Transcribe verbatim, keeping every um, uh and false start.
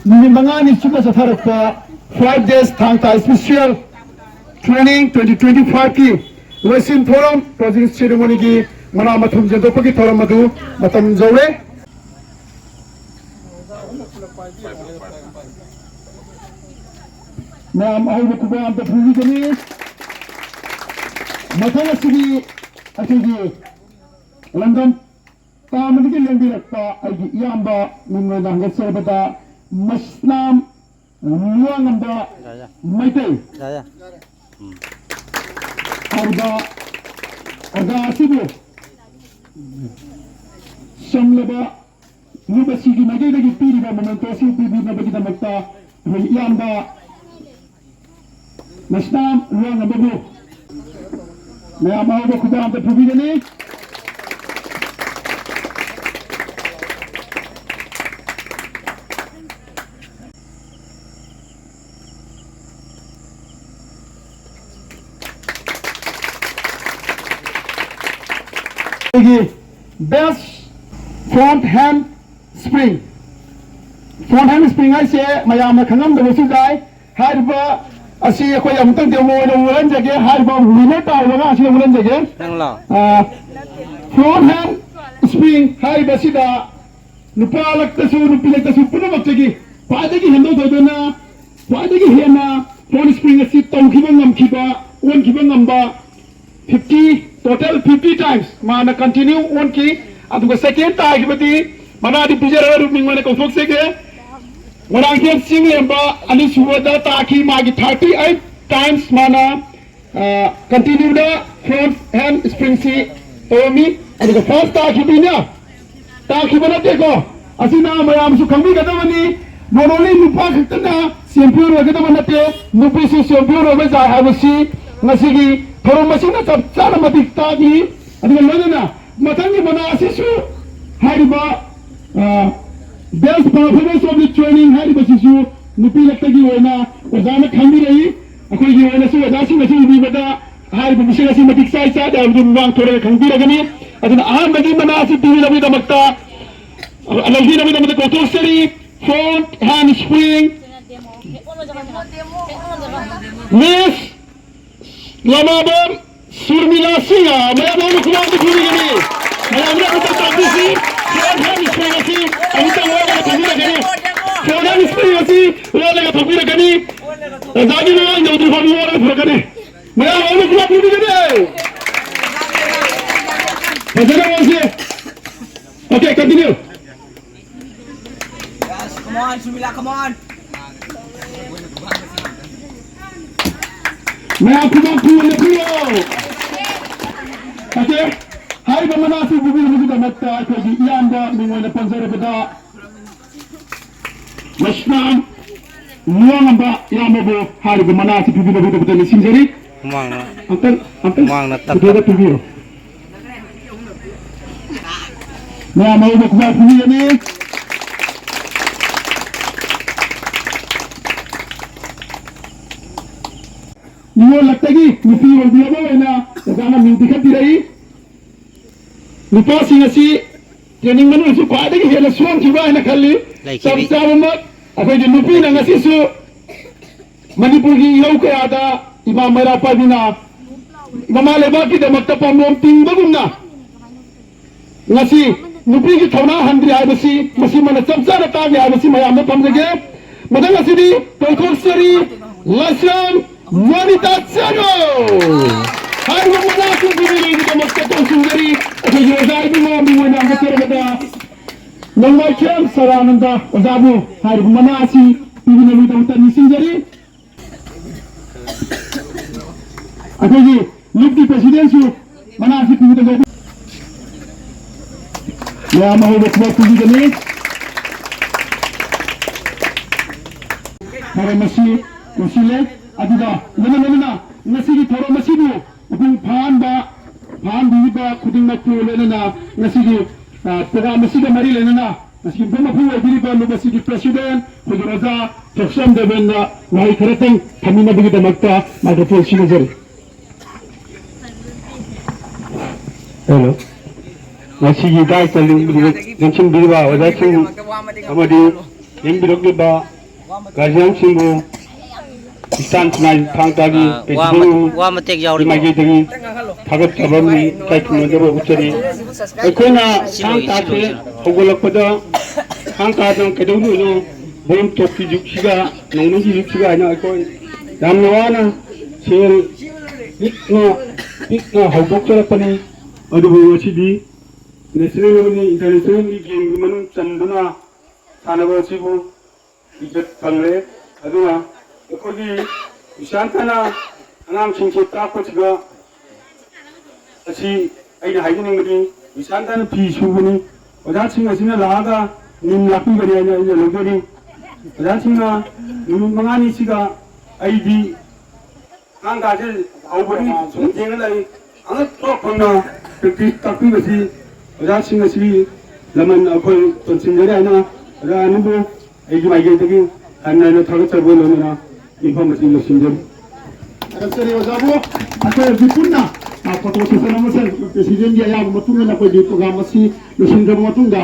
ꯅꯨꯃꯤꯠ ꯃꯉꯥꯅꯤ ꯆꯨꯞꯅ ꯆꯠꯊꯔꯛꯄ five days ꯊꯥꯡ ꯇꯥ special training twenty twenty-five ꯀꯤ ꯂꯣꯏꯁꯤꯟ ꯊꯧꯔꯝ closing ceremony ꯒꯤ ꯃꯅꯥ ꯃꯊꯨꯝ ꯌꯦꯟꯊꯣꯛꯄꯒꯤ ꯊꯧꯔꯝ ꯑꯗꯨ ꯃꯇꯝ ꯌꯧꯔꯦ꯫ ꯃꯌꯥꯝ ꯑꯍꯧꯕ ꯈꯨꯕꯥꯛ ꯑꯝꯇ ꯐꯨꯕꯤꯒꯅꯤ꯫ ꯃꯊꯪ ꯑꯁꯤꯗꯤ ꯑꯩꯈꯣꯏꯒꯤ ꯂꯝꯗꯝ ꯇꯥꯃꯗꯒꯤ ꯂꯦꯡꯕꯤꯔꯛꯄ ꯑꯩꯒꯤ ꯏꯌꯥꯝꯕ ꯃꯤꯡ ꯑꯣꯏꯅ ꯍꯪꯒꯠꯆꯔꯕꯗ ꯃꯁꯅꯥꯝ ꯂꯨꯋꯥꯉꯝꯕ ꯌꯥ, ꯌꯥ꯫ ꯃꯩꯇꯩ ꯌꯥ, ꯌꯥ꯫ ꯍꯥꯏꯔꯤꯕ ꯑꯣꯖꯥ ꯑꯁꯤꯕꯨ ꯆꯝꯂꯕ ꯂꯨꯞ ꯑꯁꯤꯒꯤ ꯃꯥꯏꯀꯩꯗꯒꯤ ꯄꯤꯔꯤꯕ ꯃꯣꯃꯦꯟꯇꯣ ꯑꯁꯤ ꯄꯤꯕꯤꯅꯕꯒꯤꯗꯃꯛꯇ ꯑꯩꯈꯣꯏ ꯏꯌꯥꯝꯕ ꯃꯁꯅꯥꯝ ꯂꯨꯋꯥꯉꯝꯕꯕꯨ ꯃꯌꯥꯝ ꯑꯍꯧꯕ ꯈꯨꯕꯥꯛ ꯑꯝꯇ ꯐꯨꯕꯤꯒꯅꯤ꯫ ꯑꯩꯈꯣꯏꯒꯤ best front hand spring, front hand spring ꯍꯥꯏꯁꯦ ꯃꯌꯥꯝꯅ ꯈꯪꯉꯝꯗꯕꯁꯨ ꯌꯥꯏ꯫ ꯍꯥꯏꯔꯤꯕ ꯑꯁꯤ ꯑꯩꯈꯣꯏ ꯑꯃꯨꯛꯇꯪ demo ꯑꯣꯏꯅ ꯎꯍꯟꯖꯒꯦ꯫ ꯍꯥꯏꯔꯤꯕ winner ꯇꯥꯔꯤꯕ ꯑꯉꯥꯡꯁꯤꯗ ꯎꯍꯟꯖꯒꯦ꯫ ꯅꯪꯂꯣ? ꯑ, front hand spring ꯍꯥꯏꯔꯤꯕꯁꯤꯗ ꯅꯨꯄꯥ ꯂꯛꯇꯁꯨ ꯅꯨꯄꯤ ꯂꯛꯇꯁꯨ ꯄꯨꯝꯅꯃꯛꯇꯒꯤ ꯈ꯭ꯋꯥꯏꯗꯒꯤ ꯍꯦꯟꯗꯣꯛ ꯊꯣꯏꯗꯣꯛꯅ ꯈ꯭ꯋꯥꯏꯗꯒꯤ ꯍꯦꯟꯅ front spring ꯑꯁꯤ ꯇꯧꯈꯤꯕ ꯉꯝꯈꯤꯕ, ꯑꯣꯟꯈꯤꯕ ꯉꯝꯕ fifty, total fifty times ꯃꯥꯅ continue ꯑꯣꯟꯈꯤ꯫ ꯑꯗꯨꯒ second ꯇꯥꯈꯤꯕꯗꯤ ꯃꯅꯥꯗꯤ ꯄꯤꯖꯔꯔꯣꯏ, ꯃꯤꯡ ꯑꯣꯏꯅ ꯀꯧꯊꯣꯛꯆꯒꯦ꯫ ꯃꯣꯏꯔꯥꯡꯊꯦꯝ ꯆꯤꯡꯂꯦꯝꯕ ꯑꯅꯤꯁꯨꯕꯗ ꯇꯥꯈꯤ, ꯃꯥꯒꯤ thirty eight times ꯃꯥꯅ ꯀꯟꯇꯤꯅ꯭ꯌꯨꯗ front hand spring ꯁꯤ ꯇꯧꯔꯝꯃꯤ꯫ ꯑꯗꯨꯒ first ꯇꯥꯈꯤꯕꯅꯤꯅ ꯇꯥꯈꯤꯕ ꯅꯠꯇꯦꯀꯣ꯫ ꯑꯁꯤꯅ ꯃꯌꯥꯝꯁꯨ ꯈꯪꯕꯤꯒꯗꯕꯅꯤ꯫ Not only ꯅꯨꯄꯥ ꯈꯛꯇꯅ champion ꯑꯣꯏꯒꯗꯕ ꯅꯠꯇꯦ, ꯅꯨꯄꯤꯁꯨ champion ꯑꯣꯏꯕ ꯌꯥꯏ ꯍꯥꯏꯕꯁꯤ ꯉꯁꯤꯒꯤ ꯊꯧꯔꯝ ꯑꯁꯤꯅ ꯆꯞ ꯆꯥꯅ ꯃꯇꯤꯛ ꯇꯥꯛꯂꯤ꯫ ꯑꯗꯨꯒ ꯂꯣꯏꯅꯅ ꯃꯊꯪꯒꯤ ꯃꯅꯥ ꯑꯁꯤꯁꯨ ꯍꯥꯏꯔꯤꯕ, ꯑ, best performance of the training ꯍꯥꯏꯔꯤꯕꯁꯤꯁꯨ ꯅꯨꯄꯤ ꯂꯛꯇꯒꯤ ꯑꯣꯏꯅ ꯑꯣꯖꯥꯅ ꯈꯟꯕꯤꯔꯛꯏ꯫ ꯑꯩꯈꯣꯏꯒꯤ ꯑꯣꯏꯅꯁꯨ ꯑꯣꯖꯥꯁꯤꯡꯅꯁꯨ ꯎꯕꯤꯕꯗ ꯍꯥꯏꯔꯤꯕ ꯃꯤꯁꯛ ꯑꯁꯤ ꯃꯇꯤꯛ ꯆꯥꯏ ꯆꯥꯗꯦ ꯍꯥꯏꯕꯗꯨ ꯃꯃꯥꯡ ꯊꯣꯔꯒ ꯈꯪꯕꯤꯔꯒꯅꯤ꯫ ꯑꯗꯨꯅ ꯑꯍꯥꯟꯕꯒꯤ ꯃꯅꯥ ꯑꯁꯤ ꯄꯤꯕꯤꯅꯕꯒꯤꯗꯃꯛꯇ, ꯂꯧꯕꯤꯅꯕꯒꯤꯗꯃꯛꯇ ꯀꯧꯊꯣꯛꯆꯔꯤ꯫ Front handspring. Miss ꯂꯃꯥꯕꯝ ꯁꯨꯔꯃꯤꯂꯥ ꯁꯤꯡꯍ, ꯃꯌꯥꯝ ꯑꯃ ꯈꯨꯕꯥꯛꯇ ꯄꯤꯕꯤꯒꯅꯤ꯫ ꯃꯌꯥꯝꯅ ꯑꯃꯨꯛꯇ ꯇꯥꯛꯄꯤꯁꯤ꯫ Front handspring ꯑꯁꯤ ꯑꯃꯨꯛꯇ ꯑꯣꯜꯂꯒ ꯊꯣꯛꯄꯤꯔꯛꯀꯅꯤ꯫ Front handspring ꯑꯁꯤ ꯑꯣꯜꯂꯒ ꯊꯣꯛꯄꯤꯔꯛꯀꯅꯤ꯫ ꯑꯣꯖꯥꯒꯤ ꯃꯃꯥꯡ ꯌꯧꯗ꯭ꯔꯤ ꯐꯥꯎꯕ ꯑꯣꯜꯂꯒ ꯄꯨꯔꯛꯀꯅꯤ꯫ ꯃꯌꯥꯝ ꯑꯃ ꯈꯨꯕꯥꯛ ꯄꯤꯕꯤꯒꯅꯤ꯫ ꯐꯖꯅ ꯑꯣꯟꯁꯤ꯫ Okay, continue. Yes, come on, Sumila, come on. ꯃꯌꯥꯝ ꯈꯨꯕꯥꯛ ꯈꯨꯔꯨꯝꯅ ꯄꯤꯌꯣ꯫ Okay, ꯍꯥꯏꯔꯤꯕ ꯃꯅꯥꯁꯤ ꯄꯤꯕꯤꯅꯕꯒꯤꯗꯃꯛꯇ ꯑꯩꯈꯣꯏꯒꯤ ꯏꯌꯥꯝꯕ ꯃꯤꯡ ꯑꯣꯏꯅ ꯄꯟꯖꯔꯕꯗ ꯃꯁꯅꯥꯝ ꯂꯨꯋꯥꯡꯉꯝꯕ ꯏꯌꯥꯝꯕꯕꯨ ꯍꯥꯏꯔꯤꯕ ꯃꯅꯥ ꯑꯁꯤ ꯄꯤꯕꯤꯅꯕꯒꯤꯗꯃꯛꯇ ꯅꯤꯡꯁꯤꯡꯖꯔꯤ꯫ ꯍꯨꯃꯥꯡꯅ ꯑꯝꯇꯪ ꯑꯝꯇꯪ ꯍꯨꯃꯥꯡꯅ ꯇꯞ ꯄꯨꯊꯣꯛꯑꯒ ꯇꯞ ꯄꯤꯕꯤꯌꯨ꯫ ꯃꯌꯥꯝ ꯑꯃ ꯈꯨꯕꯥꯛ ꯄꯤꯕꯤꯒꯅꯤ꯫ ꯅꯤꯉꯣꯜꯂꯛꯇꯒꯤ ꯅꯨꯄꯤ ꯑꯣꯏꯕꯤ ꯑꯃ ꯑꯣꯏꯅ ꯑꯣꯖꯥꯅ ꯃꯤꯡ ꯄꯤꯈꯠꯄꯤꯔꯛꯏ꯫ ꯅꯨꯄꯥꯁꯤꯡ ꯑꯁꯤ training ꯃꯅꯨꯡꯗꯁꯨ ꯈ꯭ꯋꯥꯏꯗꯒꯤ ꯍꯦꯟꯅ ꯁꯣꯟꯈꯤꯕ ꯍꯥꯏꯅ ꯈꯜꯂꯤ꯫ ꯂꯩꯈꯤꯕꯤ꯫ ꯆꯞ ꯆꯥꯕꯃꯛ ꯑꯩꯈꯣꯏꯒꯤ ꯅꯨꯄꯤꯅ ꯉꯁꯤꯁꯨ ꯃꯅꯤꯄꯨꯔꯒꯤ ꯏꯍꯧ ꯀꯌꯥꯗ ꯏꯃꯥ ꯃꯩꯔꯥ ꯄꯥꯏꯕꯤꯅ ꯃꯃꯥ ꯂꯩꯕꯥꯛꯀꯤꯗꯃꯛꯇ ꯄꯥꯝꯕꯣꯝ ꯇꯤꯡꯕꯒꯨꯝꯅ ꯉꯁꯤ ꯅꯨꯄꯤꯒꯤ ꯊꯧꯅꯥ ꯍꯟꯗ꯭ꯔꯤ ꯍꯥꯏꯕꯁꯤ ꯃꯁꯤ ꯃꯥꯅ ꯆꯞ ꯆꯥꯅ ꯇꯥꯛꯂꯤ ꯍꯥꯏꯕꯁꯤ ꯃꯌꯥꯝꯗ ꯊꯝꯖꯒꯦ꯫ ꯃꯊꯪ ꯑꯁꯤꯗꯤ ꯀꯧꯊꯣꯛꯆꯔꯤ ꯂꯥꯏꯁ꯭ꯔꯝ ꯃꯣꯅꯤꯇꯥ ꯆꯅꯨ꯫ ꯍꯥꯏꯔꯤꯕ ꯃꯅꯥ ꯑꯁꯤ ꯄꯤꯕꯤꯕꯒꯤꯗꯃꯛꯇ ꯀꯧꯁꯤꯟꯖꯔꯤ ꯑꯩꯈꯣꯏꯒꯤ ꯑꯣꯖꯥ ꯏꯕꯨꯡꯉꯣ ꯃꯤꯡ ꯑꯣꯏꯅ ꯍꯥꯞꯆꯔꯕꯗ ꯅꯣꯡꯃꯥꯏꯈꯦꯝ ꯁꯗꯥꯅꯟꯗ ꯑꯣꯖꯥꯕꯨ ꯍꯥꯏꯔꯤꯕ ꯃꯅꯥ ꯑꯁꯤ ꯄꯤꯕꯤꯅꯕꯒꯤꯗꯃꯛꯇ ꯅꯤꯡꯁꯤꯡꯖꯔꯤ꯫ ꯑꯩꯈꯣꯏꯒꯤ ꯂꯨꯞꯀꯤ presidentꯁꯨ ꯃꯅꯥ ꯑꯁꯤ ꯄꯤꯕꯤꯗꯕ ꯃꯌꯥꯝ ꯑꯍꯧꯕ ꯊꯕꯛ ꯄꯤꯕꯤꯒꯅꯤ꯫ ꯊꯧꯔꯝ ꯑꯁꯤ ꯂꯣꯏꯁꯤꯜꯂꯦ꯫ ꯑꯗꯨꯒ ꯂꯣꯏꯅ ꯂꯣꯏꯅꯅ ꯉꯁꯤꯒꯤ ꯊꯧꯔꯝ ꯑꯁꯤꯕꯨ ꯃꯄꯨꯡ ꯐꯥꯍꯟꯕ, ꯐꯥꯍꯟꯕꯤꯔꯤꯕ ꯈꯨꯗꯤꯡꯃꯛꯄꯨ ꯂꯣꯏꯅꯅ ꯉꯁꯤꯒꯤ, ꯑ, program ꯑꯁꯤꯒ ꯃꯔꯤ ꯂꯩꯅꯅ ꯉꯁꯤꯒꯤ ꯃꯄꯨꯡ ꯑꯣꯏꯕꯤꯔꯤꯕ ꯂꯨꯞ ꯑꯁꯤꯒꯤ president ꯑꯩꯈꯣꯏꯒꯤ ꯑꯣꯖꯥ ꯊꯣꯛꯆꯝ ꯗꯦꯕꯦꯟꯅ ꯋꯥꯍꯩ ꯈꯔꯇꯪ ꯊꯝꯕꯤꯅꯕꯒꯤꯗꯃꯛꯇ microphone ꯁꯤꯟꯅꯖꯔꯤ꯫ Hello. ꯉꯁꯤꯒꯤ ꯗꯥꯏꯠꯇ ꯂꯦꯡꯁꯤꯟꯕꯤꯔꯤꯕ ꯑꯣꯖꯥꯁꯤꯡ ꯑꯃꯗꯤ ꯌꯦꯡꯕꯤꯔꯛꯂꯤꯕ ꯒꯥꯔꯖꯤꯌꯥꯟꯁꯤꯡꯕꯨ ꯏꯁꯇꯥꯟ ꯁꯅꯥꯏ ꯊꯥꯡ ꯇꯥꯒꯤ ꯑ, ꯋꯥ ꯄ꯭ꯔꯦꯁꯤꯗꯦꯟ ꯃ-, ꯋꯥ ꯃꯇꯦꯛ ꯌꯥꯎꯔꯤꯕꯣ? ꯃꯥꯏꯀꯩꯗꯒꯤ ꯊꯥꯒꯠꯆꯕ ꯑꯃꯗꯤ ꯏꯀꯥꯏ ꯈꯨꯝꯅꯖꯕ ꯎꯠꯆꯔꯤ꯫ ꯑꯩꯈꯣꯏꯅ ꯁꯤ ꯊꯥꯡ ꯂꯣꯏ-, ꯁꯤ ꯇꯥꯁꯦ ꯂꯣꯏꯁꯤꯜꯂꯣ꯫ ꯍꯧꯒꯠꯂꯛꯄꯗ ꯊꯥꯡ ꯇꯥꯗꯅ ꯀꯩꯗꯧꯗꯣꯏꯅꯣ? ꯕꯣꯝ ꯇꯣꯞꯀꯤ ꯌꯨꯒꯁꯤꯒ, ꯅꯣꯡꯃꯩꯒꯤ ꯌꯨꯒꯁꯤꯒ ꯍꯥꯏꯅ ꯑꯩꯈꯣꯏ ꯌꯥꯝꯅ ꯋꯥꯅ ꯁꯦꯜ ꯄꯤꯛꯅ, ꯄꯤꯛꯅ ꯍꯧꯗꯣꯛꯆꯔꯛꯄꯅꯤ꯫ ꯑꯗꯨꯕꯨ ꯉꯁꯤꯗꯤ ꯅꯦꯁꯅꯦꯜ ꯑꯃꯗꯤ ꯏꯟꯇꯔꯅꯦꯁꯅꯦꯜꯒꯤ ꯒꯦꯝꯒꯤ ꯃꯅꯨꯡ ꯆꯟꯗꯨꯅ ꯁꯥꯟꯅꯕ ꯑꯁꯤꯕꯨ ꯏꯖꯠ ꯐꯪꯂꯦ꯫ ꯑꯗꯨꯅ ꯑꯩꯈꯣꯏꯒꯤ ꯏꯁꯥꯟꯇꯅ ꯑꯉꯥꯡꯁꯤꯡꯁꯦ ꯇꯥꯛꯄꯁꯤꯗ ꯑꯁꯤ ꯑꯩꯅ ꯍꯥꯏꯖꯅꯤꯡꯕꯗꯤ ꯏꯁꯥꯟꯇꯅ ꯐꯤ ꯁꯨꯕꯅꯤ, ꯑꯣꯖꯥꯁꯤꯡ ꯑꯁꯤꯅ ꯂꯥꯛꯑꯒ ꯅꯤꯝ ꯂꯥꯛꯄꯤꯕꯅꯤ ꯍꯥꯏꯅ ꯑꯩꯅ ꯂꯧꯖꯔꯤ꯫ ꯑꯣꯖꯥꯁꯤꯡꯅ ꯅꯨꯃꯤꯠ ꯃꯉꯥꯅꯤꯁꯤꯗ ꯑꯩꯗꯤ ꯊꯥꯡ ꯇꯥꯁꯦ ꯍꯧꯕꯗꯒꯤ ꯁꯨꯝ ꯊꯦꯡꯅ ꯂꯥꯛꯏ꯫ ꯑꯉꯛꯄ ꯐꯪꯅ ꯄ꯭ꯔꯦꯛꯇꯤꯁ ꯇꯥꯛꯄꯤꯕꯁꯤ ꯑꯣꯖꯥꯁꯤꯡ ꯑꯁꯤ ꯂꯃꯟ ꯑꯩꯈꯣꯏ ꯇꯣꯟꯁꯤꯟꯖꯔꯤ ꯍꯥꯏꯅ ꯑꯣꯖꯥ ꯑꯅꯤꯕꯨ ꯑꯩꯒꯤ ꯃꯥꯏꯀꯩꯗꯒꯤ ꯍꯟꯅ ꯍꯟꯅ ꯊꯥꯒꯠꯆꯕ ꯂꯣꯏꯅꯅ ꯃꯤꯐꯝ ꯑꯁꯤ ꯂꯣꯏꯁꯤꯟꯖꯔꯤ꯫ ꯊꯥꯒꯠꯆꯔꯤ ꯑꯣꯖꯥꯕꯨ꯫ ꯑꯩꯈꯣꯏ ꯍꯧꯖꯤꯛ ꯄꯨꯟꯅ, ꯑ, ꯐꯣꯇꯣ ꯁꯦꯁꯟ ꯑꯃ ꯁꯦ-, ꯄ꯭ꯔꯦꯁꯤꯗꯦꯟꯒꯤ ꯑꯌꯥꯕ ꯃꯇꯨꯡ ꯏꯟꯅ ꯑꯩꯈꯣꯏꯒꯤ ꯄ꯭ꯔꯣꯒ꯭ꯔꯥꯝ ꯑꯁꯤ ꯂꯣꯏꯁꯤꯟꯈ꯭ꯔꯕ ꯃꯇꯨꯡꯗ